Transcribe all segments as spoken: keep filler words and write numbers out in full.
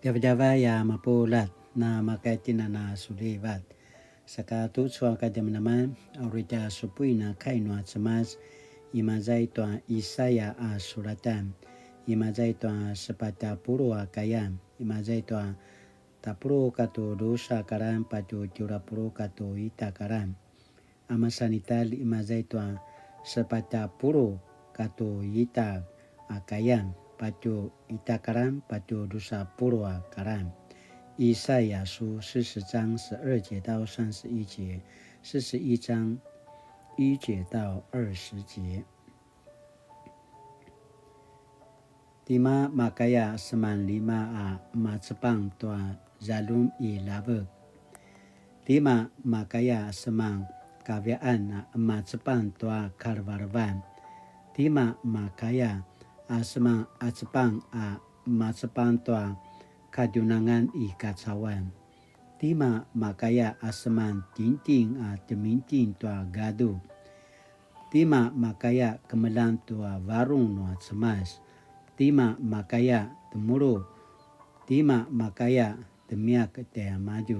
Djavadjavay a mapuljat, na makaitinan a sulivat. Saka tucu a kadjamadjaman, a uri tja supuin a kai nua Cemas, imaza i tua Isaya a sulatan, imaza i tua sepatj a puluq a kayan, imaza i tua tapuluq katua drusa karan, patje tjelu a puluq katua ita karan. A masan italj imaza i tua sepatj a puluq katua ita a kayan, patje ita karan, patje drusa puluq a karan. 以赛亚书四十章十二节到三十一节，四十一章一节到二十节。 Tima makaya seman lima a macepang tua zaljum i lavek? Tima makaya seman kaviaan a macepang tua kalevelevan? Tima makaya a seman acepang a macepang tua kadjunangan i kacauan? Tima makaya a seman tingting a temingting tua gadu? Tima makaya kemeljang tua varung nua Cemas? Tima makaya temulu? Tima makaya temiak tjaimadju?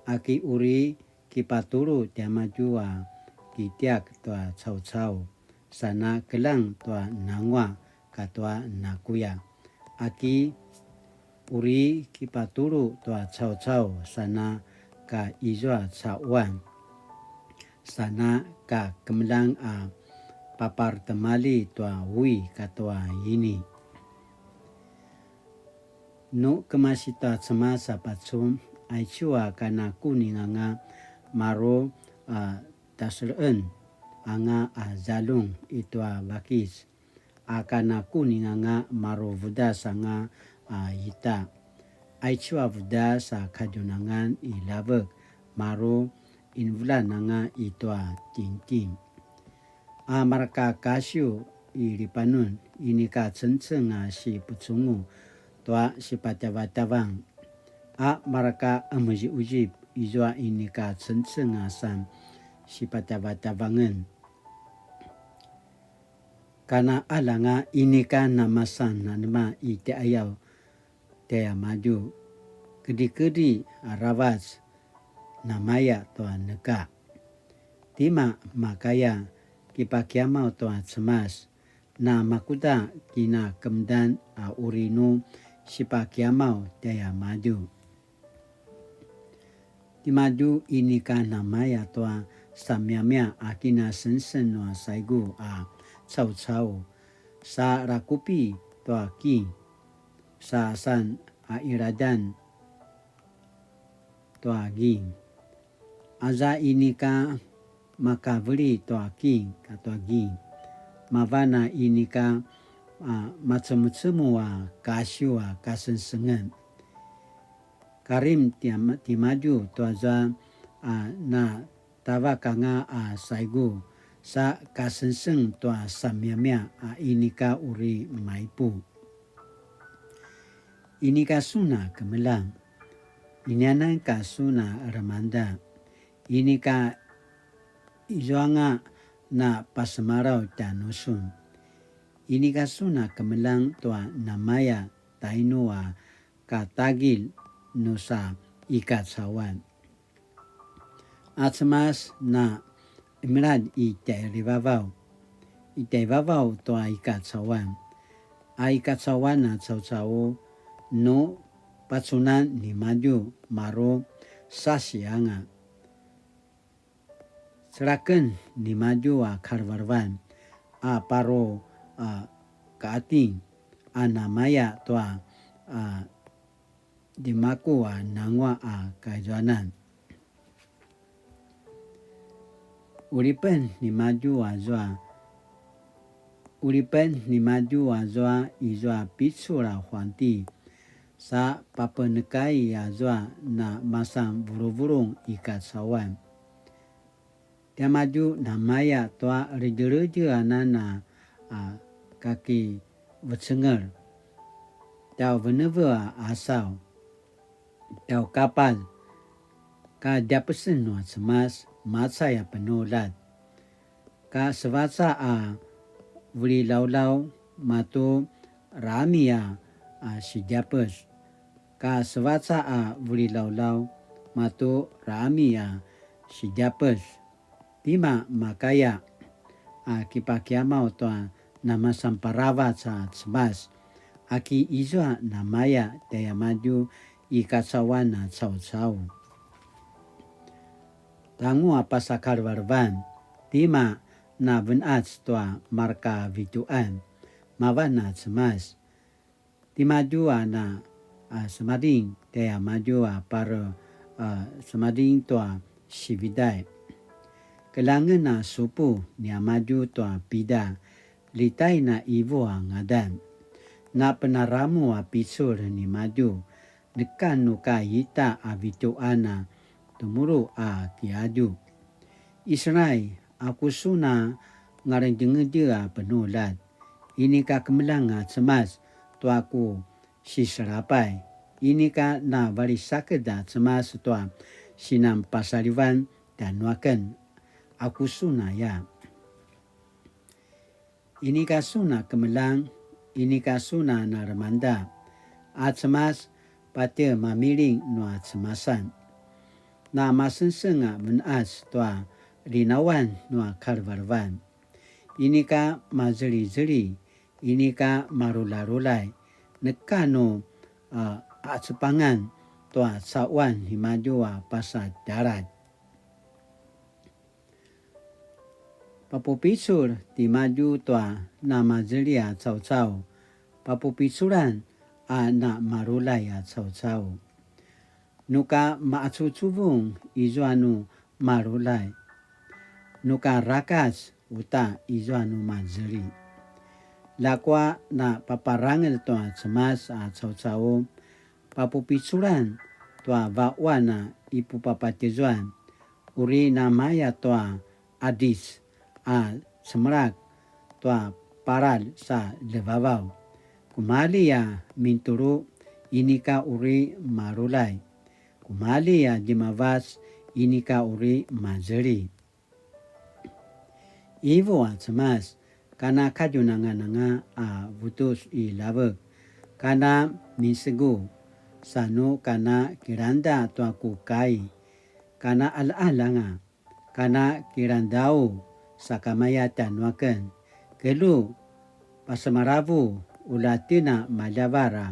Aki uri kipatulu tjaimadju a kitiak tua caucau, sana keljang tua nanguaq katua nakuya? Aki uri kipatulu tua caucau sana ka izua cauan, sana ka kemeljang a papartemalji tua ui katua ini? Nu kemasi tua Cemas a pacun, aicu a kana kuninganga maru a taselqen anga a zaljum i tua vakic, a kana kuninganga maru vudas anga a ita. Aicu a vudas a kadjunangan i lavek maru invulan anga i tua tingting. A marka kasiw i Lipanun, inika cengceng a sipucungu tua sipatjavatjavang. A marka qemuziquzip izua inika cengceng a san sipatjavatjavangen. Kana aljanga inika namasan nanema i tjaiqayaw tjaimadju, kedrikedri aravac namaya tua neka. Tima makaya kipakiamaw tua Cemas, na makuda kinakemudan a uri nu sipakiamaw tjaimadju? Timadju inika namaya tua samiamia a kinasengseng nua saigu a caucau, sa rakupi tua king, sa san a iradan tua ging. Aza inika makaveli tua king katua ging, mavan a inika a macemecemu a kasiw a kasengsengen. Karim tia-, timadju tuazua a na tavak anga a saigu, sa kasengseng tua samiamia a inika uri maipu. Inika sun a kemeljang, inianan ka sun a remanda, inika izuanga na pasemalaw tjanusun. Inika sun a kemeljang tua namaya tainu a katagilj nusa i kacauan. A Cemas na qemiladj i tjaivavaw, i tjaivavaw tua i kacauan. A i kacauan a caucau nu pacunan nimadju maru sasianga. Celaken nimadju a kalevelevan a paru a kaating a namaya tua a djemaku a nanguaq a kaizuanan. Qulipen nimadju azua, qulipen nimadju azua izua picul a huanti, sa papenekai azua na masan vuluvulung i kacauan. Tiamadju namaya tua ledjeledje anan a, a, kakivecengel, tjauveneve a asav, tjaukapaz, ka djapesen nua Cemas, macay a penuljat, ka sevaca a velilaulaw, matu rami a, a sidjapes, Ka sevaca a vulilawlaw, matu rami a sidjapes. Tima makaya a kipakiamaw tua namasanparavac a Cemas, aki izua namaya tjaimadju i kacauan a caucau. Tangu a pasakalevelevan, tima na ven'ac tua marka vitju'an, mavan a Cemas. Timadju a na, a, semading, tjaimadju a pare, a, semading tua sividay. Keljangen a supu niamadju tua pida, litai na ivu a ngadan. Na penaramu a picul nimadju, neka nu ka ita a vitju'an a temulu a kiadju. Israil, aku sun a ngaledjengedje a penuljat, inika kemeljang a Cemas tua ku siselapay, inika na valisaked a Cemas tua sinan pasalivan tjanuaken, aku sun aya. Inika sun a kemeljang, inika sun a nalemangda, a Cemas patje mamiling nua cemasan. Na masengseng a ven'ac tua linawan nua kalevelevan. Inika mazelizeli, inika maluljalulay, neka nu, a, acepangan tua cauan nimadju a pasa tjaladj. Papupicul timadju tua namazeli a caucau, papupiculan a namaluljay a caucau. Nuka maacucuvung izua nu maluljay, nuka rakac uta izua nu mazeli. Ljakua na paparangez tua Cemas a caucau, papupiculan tua vaquan a i pupapatizuan, uri namaya tua qadris a cemelak tua paral sa ljevavaw. Kumalji a mintulu inika uri maluljay. Kumalji a djemavac inika uri mazeli. Ivu a Cemas, kana kadjunangananga a vutus i ljavek, kana minsegu, sa nu kana kilangda tua ku kai, kana qaljaqaljanga, kana kilangdau sakamaya tjanuaken, kelju, pasemalavu, ulja tjen a maljavar a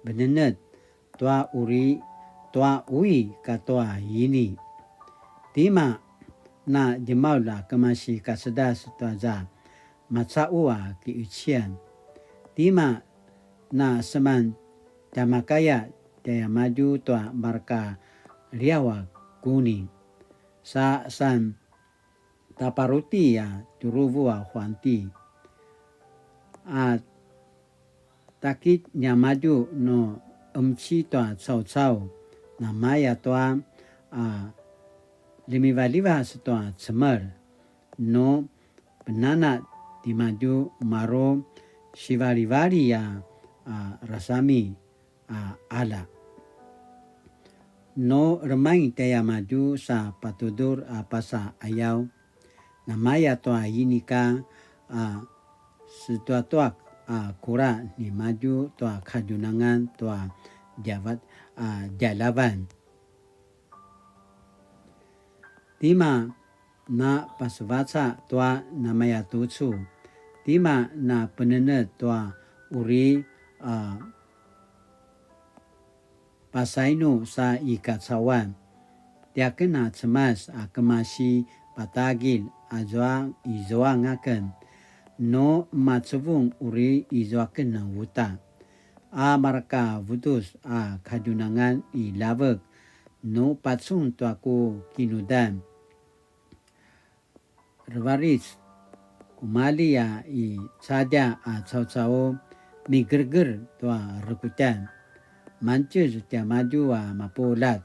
benenet tua uri, tua ui katua ini. Tima na djemaulj a kemasi kacedas tua za macaqu a kiqecian? Tima na seman tjamakaya tjaimadju tua marka liaw a kuni? Sa san taparuti a tjuruvu a huanti. A takit niamadju nu qemci tua caucau, namaya tua, a, limivalivas tua cemel, nu penana timadju maru sivalivali a, a, rasami a qalja. Nu remaing tjaimadju sa patudur a pasa qayaw, namaya tua inika a setuatuak a kula nimadju tua kadjunangan tua djavat a djalavan. Tima na pasevaca tua namaya tucu? Tima na penenet tua uri a pasainu sa i kacauan? Tiaken a Cemas a kemasi patagilj a zua izuang aken, nu macevung uri izuaken a uta. A marka vutus a kadjunangan i ljavek, nu pacun tua ku kinudan. Revaric, kumalji a i cadja a caucau migerger tua rekutjan. Mangtjez tiamadju a mapuljat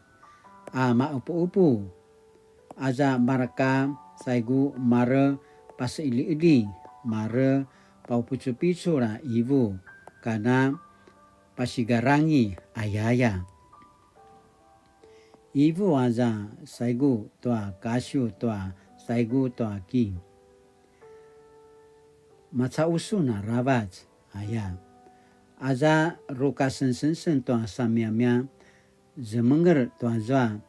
a maqepuqepu. Aza marka saigu mare paseqeljiqeljing, mare paupucupicul a ivu, kana pasigarangi ayaya. Ivu aza saigu tua kasiw tua saigu tua king. Macaqu sun aravac aya. Aza rukasengsengseng tua samiamia, zemenger tuazua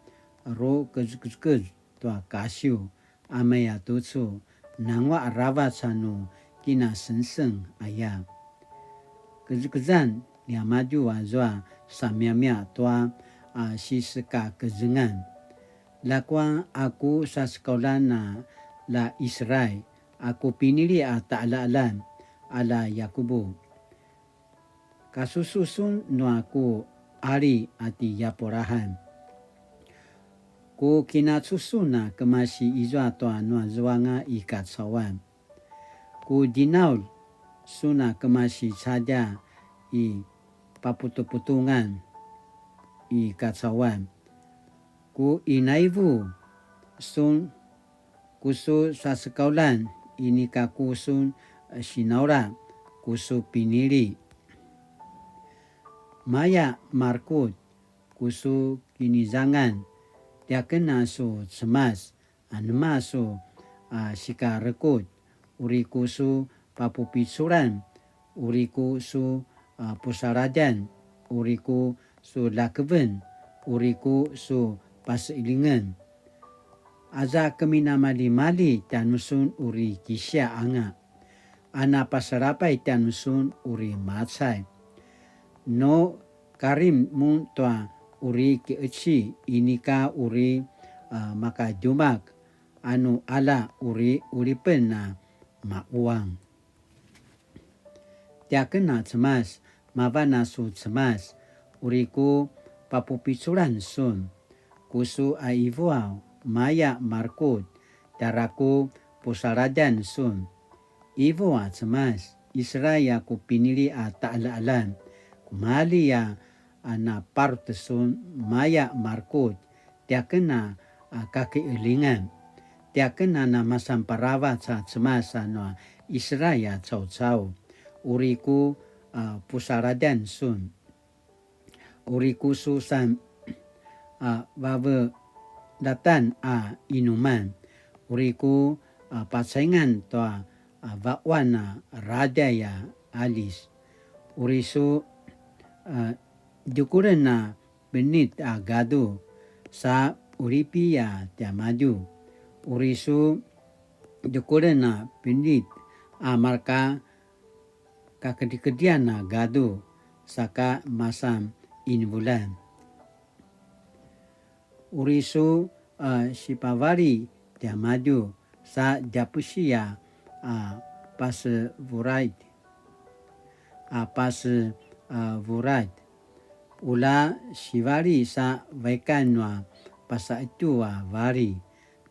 rukezkezkez tua kasiw, a maya tucu, nanguaq aravac a nu kinasengseng aya. Kezekezan niamadju azua samiamia tua a sisekakezengan. Ljakua a ku sasekaulan a la Israil, a ku pinili a taqaljaqaljan a la Yakubu. Kasusu sun nua ku qali a ti Yapurahan. Ku kinacu sun a kemasi izua tua nuazuanga i kacauan. Ku dinaulj sun a kemasi cadja i paputuputungan i kacauan. Ku inaivu sun ku su sasekaulan, inika ku sun sinaula ku su pinili. Maya marekutj ku su kinizangan, tiaken a su Cemas, anema su a sikarekutj, uri ku su papupiculan, uri ku su a pusaladjan, uri ku su lakeven, uri ku su paseilingen. Aza keminamalimali tjanusun uri kisia anga, a napasalapay tjanusun uri macay. Nu karim mun tua uri kiqeci, inika uri a makadjumak, a nu ala uri ulipen a maquang. Tiaken a Cemas, mavan a su Cemas, uri ku papupiculan sun. Ku su a ivuaw, maya marekutj, tjara ku pusaladjan sun. Ivu a Cemas, Israil a ku pinili a taqaljaqaljan, kumali a a naparut sun, maya marekutj, tiaken a a kakiqelingan, tiaken a namasan paravac a Cemas a nua Israil a caucau, uri ku a pusaladjan sun, uri ku su san a vavedatan a inuman, uri ku a pacaingan tua a vaquan a radjay a alis, uri su a djukulen a penit a gadu sa qulipi a tiamadju, uri su djukulen a penit a marka kakedrikedrian a gadu saka masan invulan. Uri su a sipavali tiamadju sa djapusi a a pasevuraid, a pasevuraid. Ula sivali sa vaikan nua pasaitu a vali,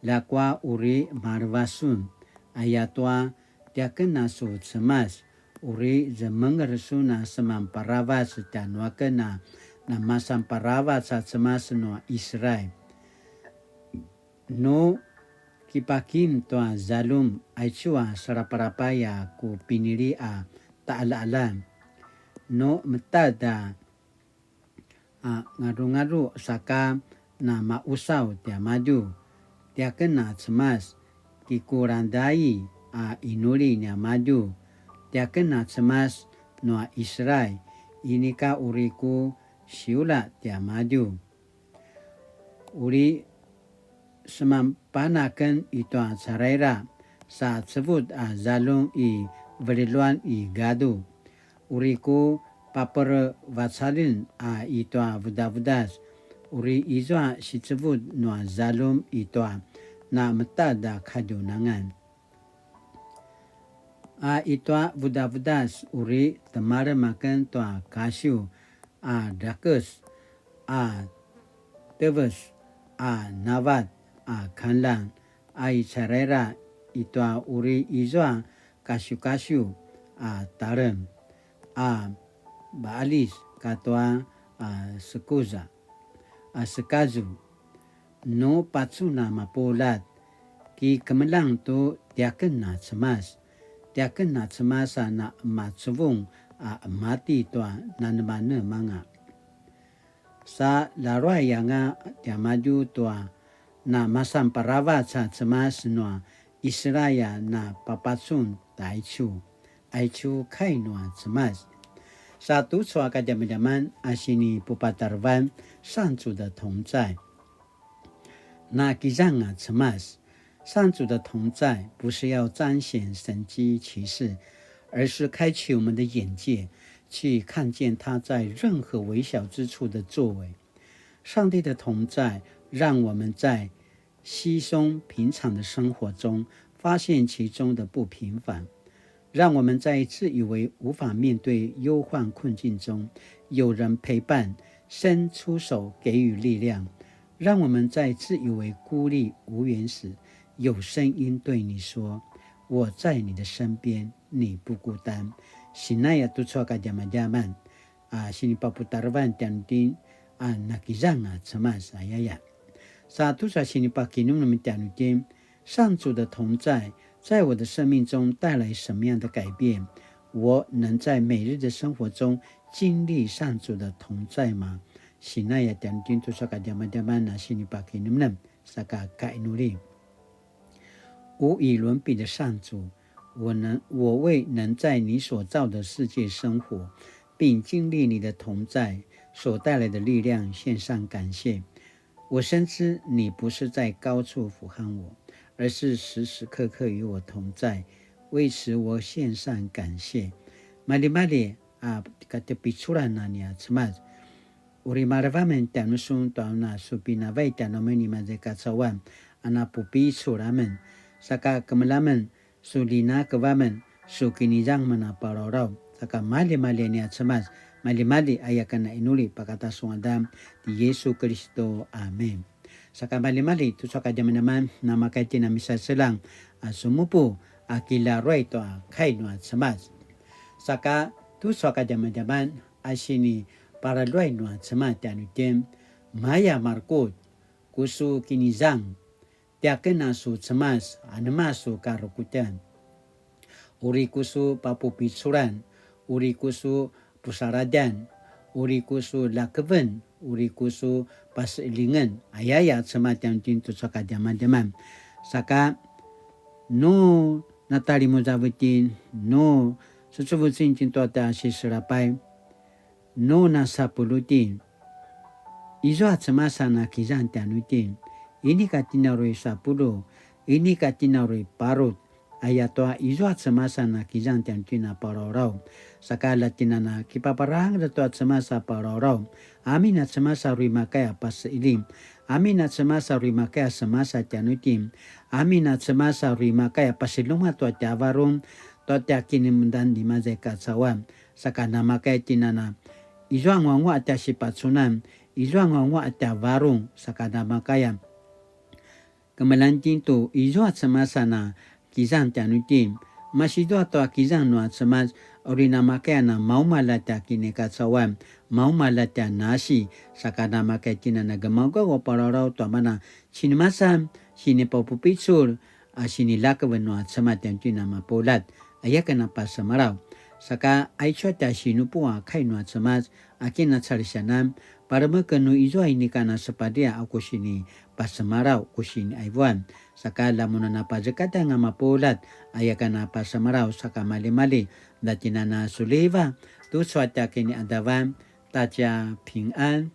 ljakua uri maleva sun, ayatua tiaken a su Cemas, uri zemenger sun a seman paravac tjanuaken a namasan paravac a Cemas nua Israil. Nu kipakim tua zaljum, aicu a salapalapay a ku pinili a taqaljaqaljan. Nu metad a a ngadrungadru saka namausaw tiamadju, tiaken a Cemas, kikulandai a inuli niamadju, tiaken a Cemas nua Israil, inika uri ku siula tiamadju. Uri semanpanaken i tua caraira sa cevud a zaljum i veliluan i gadu. Uri ku paperevacaljen a i tua vudavudas, uri izua sicevud nua zaljum i tua nametad a kadjunangan. A i tua vudavudas uri temalem aken tua kasiw a drakes, a teves, a navat, a kanlang, a i caraira i tua uri izua kasiwkasiw a talem, a baalis katua a sekuza, a sekazu. Nu pacun a mapuljat, ki kemeljang tu tiaken a Cemas, tiaken a Cemas a na macuvung a emati tua nanemanemanga. Sa laruay anga tiamadju tua na masan paravac a Cemas nua Israil a na papacun taicu, aicu kai nua Cemas. Sa tucu a kadjamadjaman a sinipupatarevan 上主的同在. Nakizanga Cemas, 上主的同在不是要彰显神迹奇事，而是开启我们的眼界，去看见他在任何微小之处的作为。上帝的同在让我们在稀松平常的生活中发现其中的不平凡，让我们在自以为无法面对忧患困境中，有人陪伴，伸出手给予力量，让我们在自以为孤立无援时，有声音对你说：“我在你的身边，你不孤单。” Sinaya tucu a kadjamadjaman a sinipaputarevan tjanuitjen a nakizanga Cemas ayaya. Sa tucu a sinipakinemnem tjanuitjen, 上主的同在在我的生命中带来什么样的改变？我能在每日的生活中经历上主的同在吗？Sinaya tjanuitjen tucu a kadjamadjaman a sinipakinemnem, saka kainuli. 无与伦比的上主，我能，我为能在你所造的世界生活，并经历你的同在所带来的力量献上感谢。我深知你不是在高处俯瞰我，而是时时刻刻与我同在，为此我献上感谢。Maljimalji a katjepiculan a nia Cemas. Uri maleva amen tjanusun tua na su pinavai tjanuamen i maza i kacauan a na pupicul amen. Saka kemeljang amen, su ljinakev amen, su kinizang amen a palalaut. Saka maljimalji nia Cemas, maljimalji aya ken a inuli pakata su ngadan ti Yesu Kiristu. Amen. Saka maljimalji tucu a kadjamadjaman, namakaya itjen a misaseljang a sumupu a kilaruay tua kai nua Cemas. Saka tucu a kadjamadjaman a sinipalaruay nua Cemas tjanuitjen, maya marekutj, ku su kinizang, tiaken a su Cemas, anema su karekutjan? Uri ku su papupiculan, uri ku su pusaladjan, uri ku su ljakeven, uri ku su paseilingen, ayaya Cemas tjanuitjen tucu a kadjamadjaman. Saka nu natalimuzav itjen, nu sucuvecin itjen tua tja siselapay, nu nasapulju itjen, izua Cemas a nakizang tjanuitjen, inika itjen a uri sapulju, inika itjen a uri parut, ayatua izua Cemas a nakizang tjanuitjen a palalaut. Saka la itjen a na kipaparangez tua Cemas a palalaut. Amin a Cemas a uri makaya paseiling. Amin a Cemas a uri makaya semasa tjanuitjen. Amin a Cemas a uri makaya pasiluma tua tja varung, tua tja kinemeneman i maza i kacauan. Saka namakaya itjen a na izua nguanguaq a tja sipacunan, izua nguanguaq a tja varung, saka namakaya kemeljang itjen tu izua Cemas a nakizang tjanuitjen. Masi zua tua kizang nua Cemas, uri namakaya na maumalj a tja kinikacauan, maumalj a tja nasi, saka namakaya itjen a na gemaugaw a palalaut tua mana cinemasan, sinipapupicul, a siniljakev nua Cemas tjanuitjen a mapuljat, aya ken a pasemalaw. Saka aicu a tja sinupu a kai nua Cemas, a kinacalisianan, paremeken nu izua inika na sepadia a ku sinipasemalaw, ku siniaivuan. Saka lamun a na pazekatj anga mapuljat, aya ken a pasemalaw, saka maljimalji, la itjen a na suliva, tucu a tja kiniadavan, ta tja pingan.